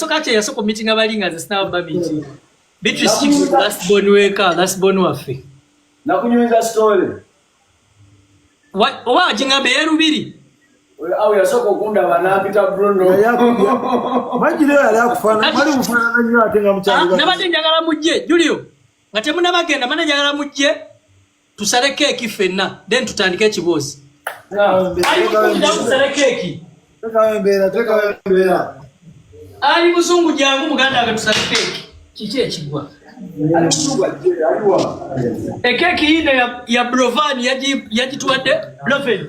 Yasooka kye yasooka omitinga bali nga nze sinaba bamitinga. Beatrice Chicks last born weka, last born waffe. Nakunyumiza story. Oba agingambe yerubiri. Awo yasooka okundaba n'ampita Bruno. Majiro yali akufaanana, mwali mufaanana nnyo ate nga mukyali bato. Nabadde njagala mujje, Julio, nga temunnabagenda, mbadde njagala mujje tusale keeki ffenna, then tutandike ekiboozi. Ali tusale keeki. Teekawo embeera, teekawo embeera. Ali muzungu jangu muganda wange tusale keeki. Kiki ekigwa? Ekeeki yino ya Brovan yagituwadde Broven.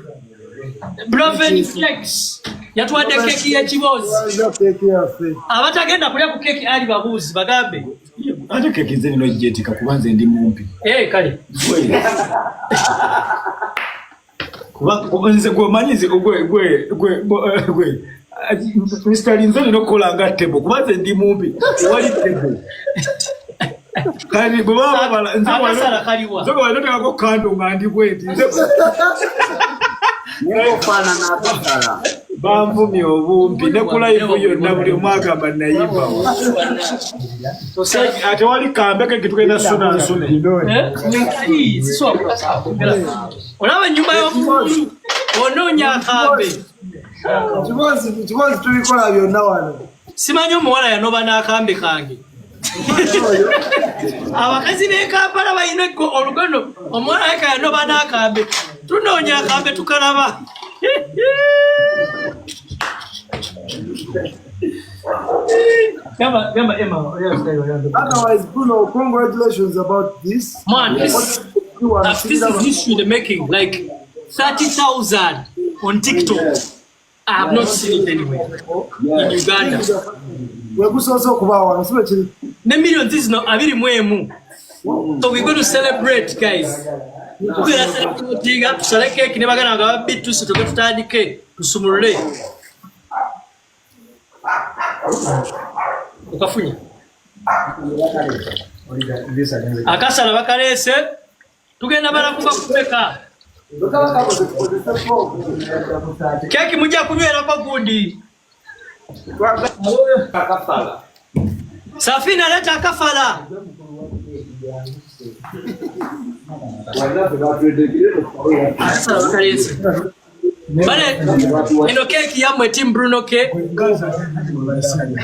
Broven Flex yatuwadde keeki y'ekiboozi. Abatagenda kulya ku keeki ali babuuzi bagambe. Ate keeki nze nina ogyetika kuba nze ndi mumpi. Eh, kale. Kuba nze gwe omanyi nze gwe gwe gwe gwe Mr. Linze nina okukola nga tebo kuba nze ndi mumpi tewali tebo. Kati bwe baba babala nze Akasala kaliwa. nze wanotekako kando nga ndi bwenti nze Naye ofaanana akasala. Banvumye obumpi ne ku live yonna buli omu agamba nayimbawo. Ate wali kambe keke tugenda suna nsune. Eh? Olaba ennyumba y'omuntu onoonya akambe. Kibozi tubikola byonna wano. Simanyi omuwala yanoba n'akambe kange. Abakazi b'e Kampala balina olugono, omuwala yeka yanoba n'akambe. Tunoonya akambe tukalaba. Gamba, gamba Emma, Otherwise, Bruno, congratulations about this. Man, this is history in the making. Like 30,000 on TikTok. I have not seen it anywhere in Uganda. Wegusoose okubaawo wano, si bwe kiri? Ne millions zino 21. So we're going to celebrate, guys. Tugenda celebratinga, tusale keeki ne baganda nga ba B2C tuge tutandike tusumulule. Okafunye. Akasala bakaleese tugenda bala kuba kumeka. Keeki mujja kunywerako gundi. Akafala. Safina, leta akafala. Akasala bakaleese. Bale, eno keeki yammwe, team Bruno K.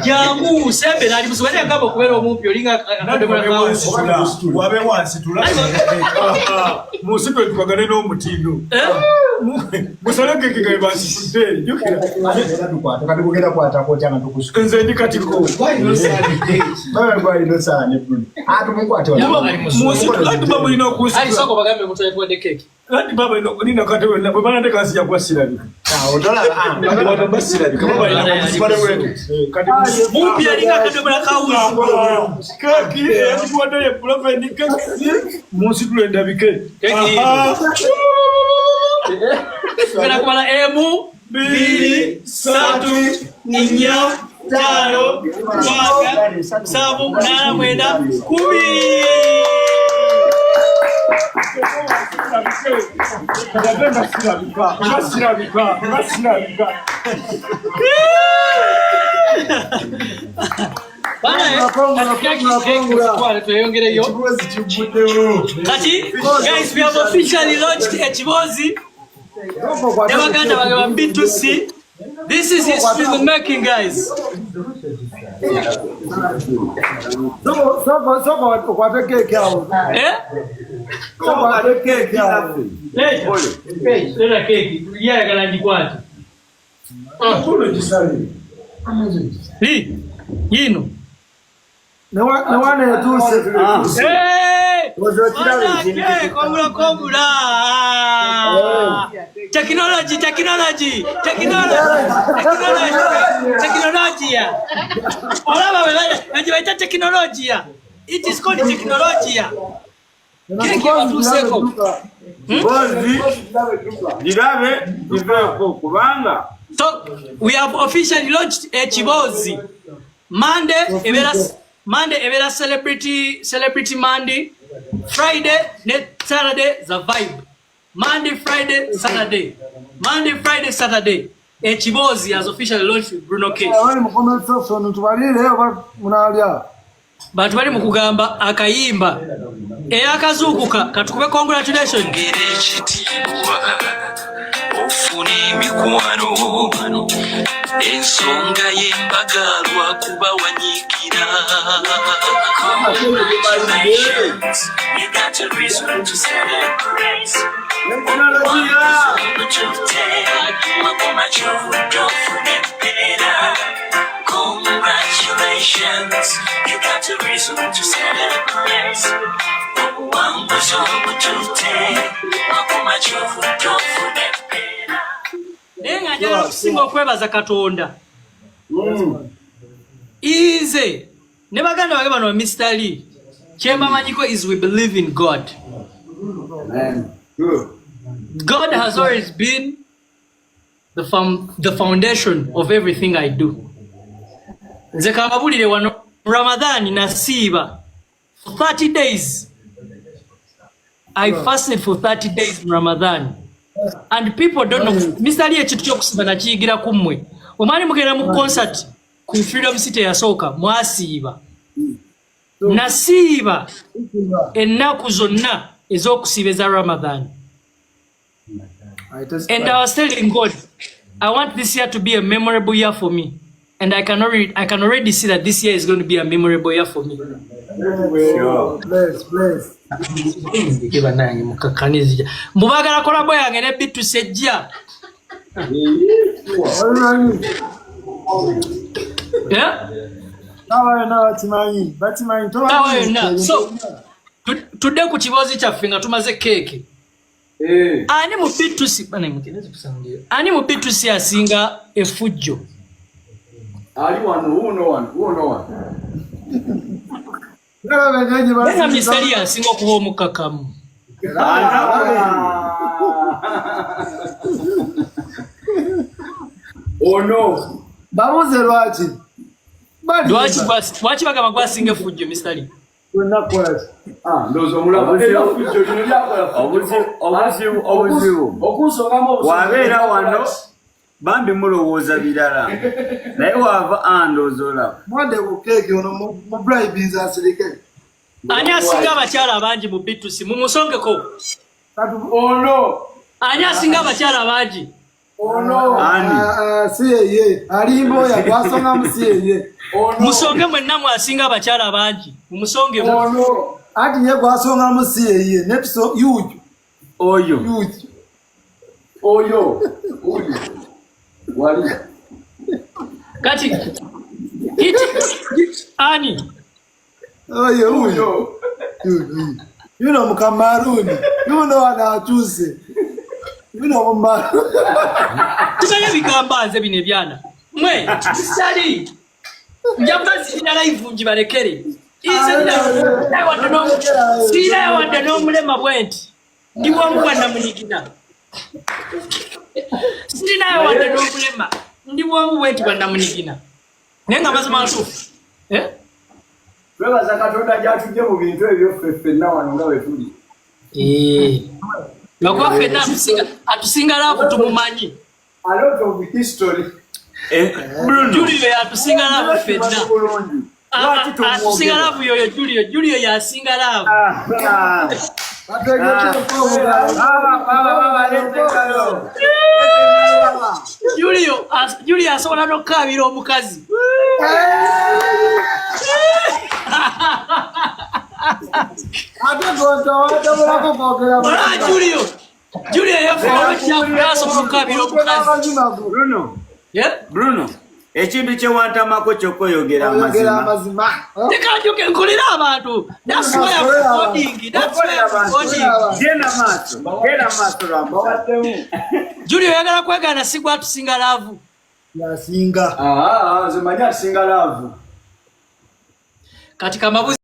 Jangu sembera ali buzibu yagamba okubeera omumpi olinga akadomola kawo. Wabe wansitula musitule tukagane n'omutindo. Eh? Musale keke nga bansitudde jjukira nze ndi katiko. Musitule anti ba mulina Ali okunsitula. soko bagambe omuntu yatuwadde keeki. Anti baba nina kati bwe banandeka nsija kuba sirabika wano sirabika baba balina kunsitula kati. Mumpi alinga akadomola kawuzi. Keeki eyatuwadde ye Pulofeni keeki munsitule ndabike. Keeki. Tugenda kubala emu, bbiri, ssatu, nnya, ttaano, mukaaga, musanvu, munaana, mwenda, 10. Ate nga sirabika nga sirabika nga sirabika. Bana, Kongula, kati kongula, keeki kongula. tutwale tweyongereyo. Ekibozi kigguddewo. Kati guys, we have officially launched ekibozi ne baganda bange ba B2C. This is history in the making, guys. Sooka okwate keeki awo. Eh? Sooka okwate keeki awo. Leta. Leta keeki. Ye ayagala ngikwate. Kuno gisale. Li. Yino. Ne wana etuuse. Hey! Ozo okirabe. Wanake, kongula kongula. Technology, technology, technology, technology, teknolojia. Olaba bwe baita teknolojia. It is called teknolojia. Keeki batuuseeko. Bozi girabe giveeko kubanga So we have officially launched ekibozi. Monday ebeera celebrity Monday, Friday ne Saturday za vibe. Monday, Friday, Saturday. Monday, Friday, Saturday. Ekiboozi has officially launched with Bruno K. Abali mu comment section tubalire oba munaalya. Bantu bali mu kugamba akayimba eyakazuukuka katukube congratulations. Ngera ekitiibwa, ofuna emikwano, ensonga y'embaga lwakuba wanyiigira. Congratulations, you got a reason to celebrate. Obututte wakoma kyovudde ofuna empeera. Congratulations, you got a reason to celebrate. Obuwanguzi obututte wakoma kyovudde ofuna empeera. Naye nga njagala okusinga okwebaza Katonda, nze ne baganda bange bano, Mr Lee, kyembamanyiko is we believe in God. God has always been the foundation of everything I do. Nze kambabulire wano, Ramadan nasiiba for 30 days. I fasted for 30 days in Ramadan. And people don't know. Mr. Lee, ekintu ky'okusiiba nakiyigira ku mmwe. Omwali mugenda mu concert ku Freedom City eyasooka, mwasiiba. Nasiiba ennaku zonna ez'okusiiba eza Ramadan. And I was telling God, I want this year to be a memorable year for me. And I can already see that this year is going to be a memorable year for me. Bless, bless. Nzike bannange mukakkaniza. Mbu baagala collabo yange ne Bitus ejja. Obimanyi. Yeah? Saawa yonna bakimanyi, bakimanyi. Saawa yonna. So, tudde ku kiboozi kyaffe nga tumaze keeke. Ani mu Bitusi, bana mukendeze kusangira. Ani mu Bitusi asinga effujjo? Ali wano, wuuno wano, wuuno wano. Naye nga Mr. Lee asinga okuba omukkakkamu. Ono. Babuze lwaki? Lwaki lwaki bagamba gwasinga effujjo, Mr. Lee? Byonna kukola ki? Ah, ndowooza omulaba. Obuzibu- Era fujjo lino lyakola fujjo. Obuzibu. Okunsongamu obuzibu. Wabeera wano bambi mulowooza birala, naye waava andooza olaba. Mwadde ku keeki ono mu bribes asirike. Ani asinga abakyala abangi mu Bitusi? Mumusongeko. Kati Ono. Ani asinga abakyala abangi? Ono. Ani? Ah, ah, si yeye alimba oyo gwasongamu, si yeye. Ono. Musonge mwenna mwasinga abakyala abangi. Mumusonge. Ono. Anti ye gwasongamu si yeye netuso yujo. Oyo. Yujo. Oyo. Oyo. Wali. Kati iti ani? Oyo uyo. Oyo. Yuno mukamaruni yuno wano akyuse yuno mumaruni. Tumanye bigamba nze bino ebyana. Mwe, Mr. Nja mbazirira live ngibalekere. Nze sirina wadde n'omulema bwe nti. Ndi bwomu bwa namunigina. Sirina wadde n'omulema. Ndi bwomu bwe nti bwa namunigina. Naye nga mazima ntuufu. Eh? Twebaza Katonda gy'atujje mu bintu ebyo ffe ffenna wano nga bwe tuli. Eh. Lwakuba ffenna atusinga love tumumanyi. A lot of history. Eh, Bruno. Julio yatusinga love ffenna. Bulungi. Lwaki Atusinga tumwogera? love yoyo Julio. Julio yasinga love. Ah, ah. Bategeteeko. Baba, baba, baba, leeta engalo. Leeta engalo, baba. Julio asobola n'okukaabira omukazi. Ate gonta watabulako kwogera. Olaba Julio. Julio yefuga olwekyafu asobola okukaabira omukazi. Bruno, Yeah? Bruno, ekintu kye wantamako ky'okweyogera Oyogera amazima. amazima. Leka njuke nkolere abantu. That's why I'm recording. That's why I'm recording. Genda maaso, genda maaso lwa. Julio oyagala kwegaana si gwatusinga love. Yasinga. Nze manyi asinga love. Kati kamabuzi.